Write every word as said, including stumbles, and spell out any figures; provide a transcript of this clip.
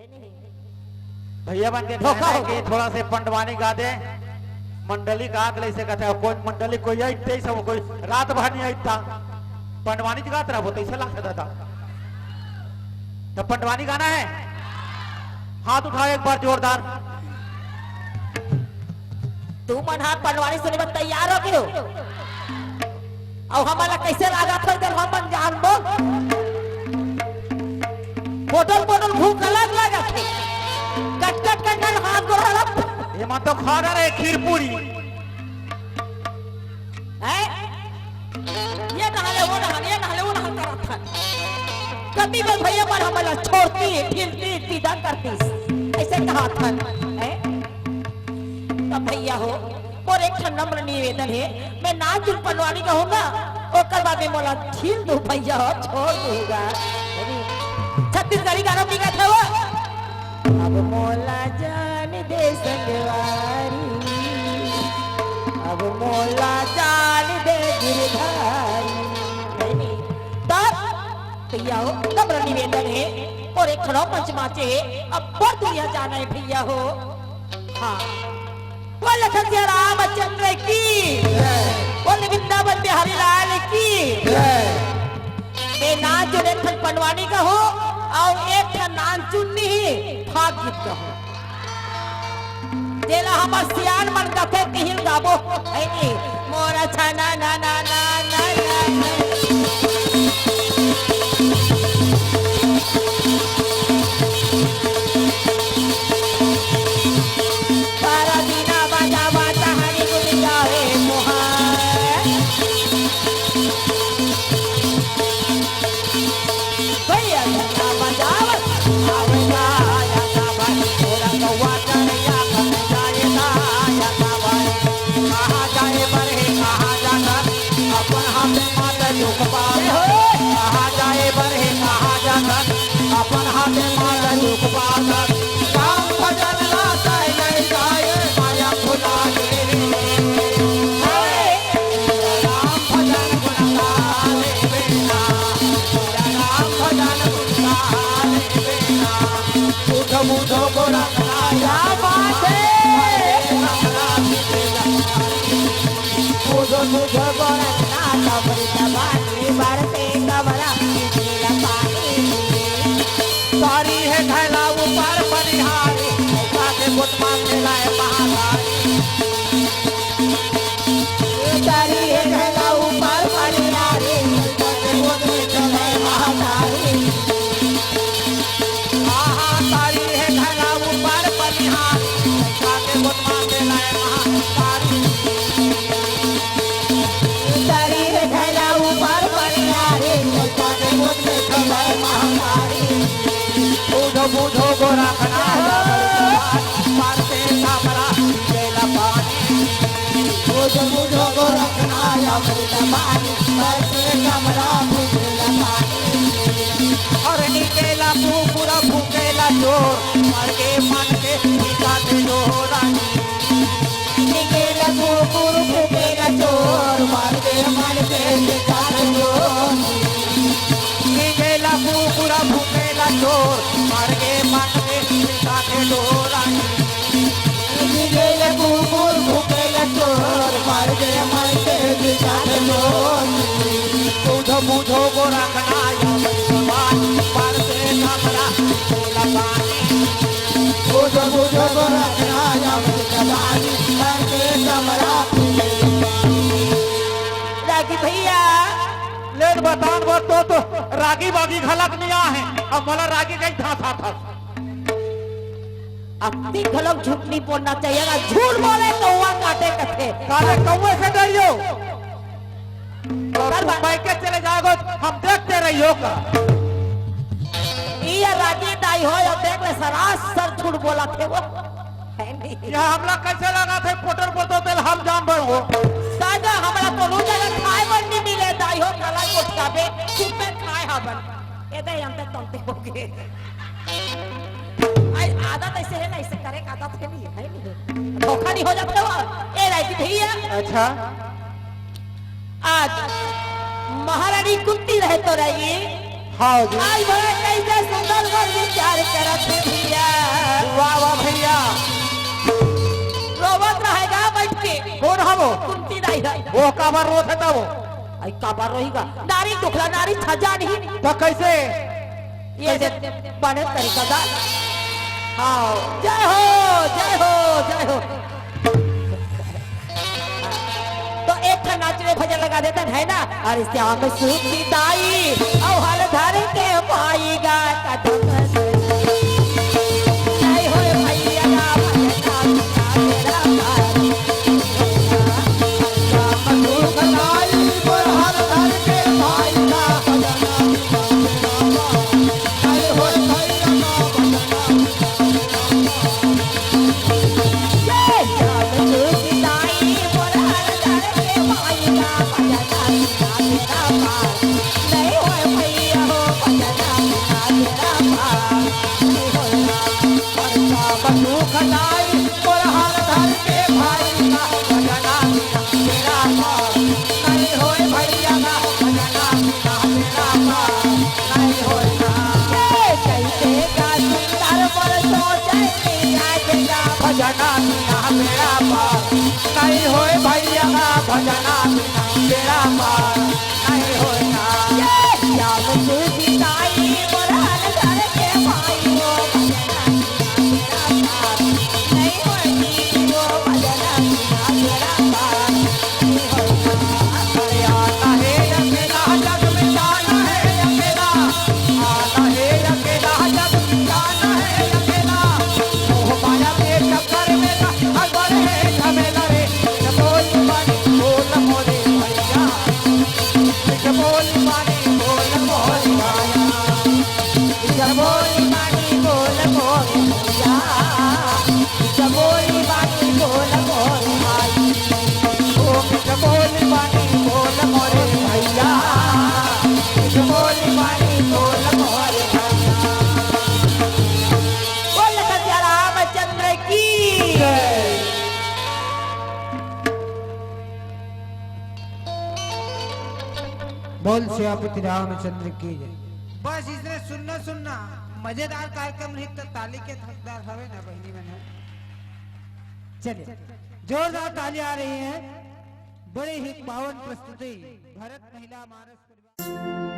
भैया मन के धोखा कहना हे हो कि गया। थोड़ा से पंडवानी गा दे, मंडली का अगले से कहते हैं, कोई मंडली कोई आई तेईस, वो कोई रात भर नहीं आई था, पंडवानी गात रहा, वो तैसे लागत दादा। तो पंडवानी गाना है, हाथ उठाओ एक बार जोरदार। तू मन हा पंडवानी सुने बर तैयार हो गयो? अउ हमन ला कैसे लागत हो इधर, हमन जान बोल। पोटल पोटल भूख अलग लागत हे। कट कट के नल हाथ गोड़ हलत। ये मन तो खा रहे खीर पूरी। हैं? ये नहा ले, वो नहा ले, ये नहा ले, वो नहा करत हन। कति बार भैया मन हमन ला छोड़ती, फिरती, पीदा करती। ऐसे कहा था, हैं? तब भैया हो, मोर एक ठन नम्र निवेदन हे, मैं नाच उन पंडवानी कहूँ ना, ओकर बाद में मोला झील दू भैया हो, छोड़ दूंगा। छत्तीसगढ़ी गाना भी गाथे वो। अब मोला जान दे संगवारी, अब मोला जान दे गिरधारी। नहीं, नहीं। तब भैया हो, नम्र निवेदन हे, मोर एक ठन पंच माचे हे, अब पर दुनिया जाना हे भैया हो। हाँ। बोल लखन सिया रामचंद्र की। बोल वृंदावन बिहारी लाल की। मैं नाच जोन एक ठन पंडवानी कहूँ, अउ एक ठन नाच जोन नहीं, फाग गीत कहूँ। जेला हमर सियान मन कथे तिहिल गाबो, है नी? मोर छना ना ना ना ना ना ना। तारा बीना बजावा टहनी गुन जावे मोहार। भैया झंडा बजावत आवे गाया गावत, थोड़ा गौवा चढ़िया बन जाए गाया गावत। कहाँ जाए बरहे, कहाँ जाकर, अपन हाथ माथे दुख पाकर। कहाँ जाए बरहे, कहाँ जाकर, अपन हाथ माथे दुख पाकर। राम भजन ला जाए, जाए, माया भुला गे रे। हाय। राम भजन गुण गावे बेना, राम भजन गुण गावे बेना, बुझो बुझो गोरखनाथ। क्या बात है? बुझो बुझो गोरखनाथ, अमृत बानी बरसे कमरा, नीला पानी। तारी हे घैला ऊपर बनिहारी, ऐसा के बुत मांगे लाए महातारी। तारी हे घैला ऊपर बनिहारी, ऐसा के बुत में चले महातारी। आहा, तारी हे घैला ऊपर बनिहारी, ऐसा के बुत मांगे लाए महातारी। तारी हे घैला ऊपर बनिहारी, ऐसा के बुत में चले महातारी। बुझो बुझो गोरखनाथ, मारते सामरा पीले ला पानी। बुझो बुझो गोरखनाथ, अमृत पानी, मारते सामरा पीले ला पानी। अरे निकेला कुकुर भूकेला चोर, मर के मन के ठिकाने डोरानी। निकेला कुकुर भूकेला चोर, मर के मन के ठिकाने डोरानी। निकेला कुकुर भूकेला चोर, मर के मन के ठिकाने डोरानी। निकेला कुकुर भूकेला चोर, मर के मन के ठिकाने डोरानी। बुझो बुझो गोरखनाथ, बात पर से कमरा लगानी। बुझो बुझो गोरखनाथ, बात पर से कमरा। रागी भैया। ले बतान बर तो, तो रागी बागी घलक नहीं आहे। अब मोला रागी कहीं था, था, था। अत्ती घलोक झूठ नहीं बोलना चाहिए ना, झूठ बोले कौवा काटे कथे। काले कौवे से डरियो। और कर तुम बा- मायके चले जाओगे, हम देखते रहियो का। ये रागी दाई हो, या देख ले, सरासर झूठ बोला थे वो। है नहीं। ये हमला कैसे लगा थे, पोटर पोतो तेल हम जान भर हो। दादा, हमरा कोनो जगह खाए बर नहीं मिले, दाई हो, कला कोठिया पे, चुप में खाए हवन। ये दे, हम तक तमते हो गए। आई आदत ऐसे है ना, ऐसे करे का आदत है नहीं, है नहीं। धोखा नहीं हो जाता वो। ए रागी भैया। अच्छा। आज महारानी कुंती रहे तो रही। हाँ जी। आज भला कैसे सुंदर मन विचार करत हे भैया। वाह, वाह भैया। रोवत रहेगा बैठ के। कौन हवो? कुंती दाई है। वो काबर रोत हे तब? आई काबर रोहिगा? नारी दुखला, नारी छजा नहीं। तो कैसे? ये दे, बने तरीका दा। हाँ। जय हो, जय हो, जय हो। तो एक ठन नाचने भजन लगा देते हैं ना। अरे श्याम सुखी दाई, अउ हल धर के पाई गा कदम। नहीं होय भैया ना भैया ना तेरा पार। श्याम सुखी दाई, अउ हल धर के पाई गा कदम। भजना बिना बेड़ा पार नहीं होय भैया, भजना बिना बेड़ा पार नहीं होय ना। श्याम तुलसी दाई मोर हल धर के पाई हो, भजना बिना बेड़ा पार नहीं होय दीदी हो, भजना बिना बेड़ा पार। बोल सत्या रामचंद्र की। बोल सियापति रामचंद्र की जय। बस इसने सुनना सुनना मजेदार कार्यक्रम रही तो ताली के हकदार हवे ना बहिनी मन। चलिए, जोरदार ताली आ रही है। बड़ी ही पावन प्रस्तुति भरत महिला मानस परिवार।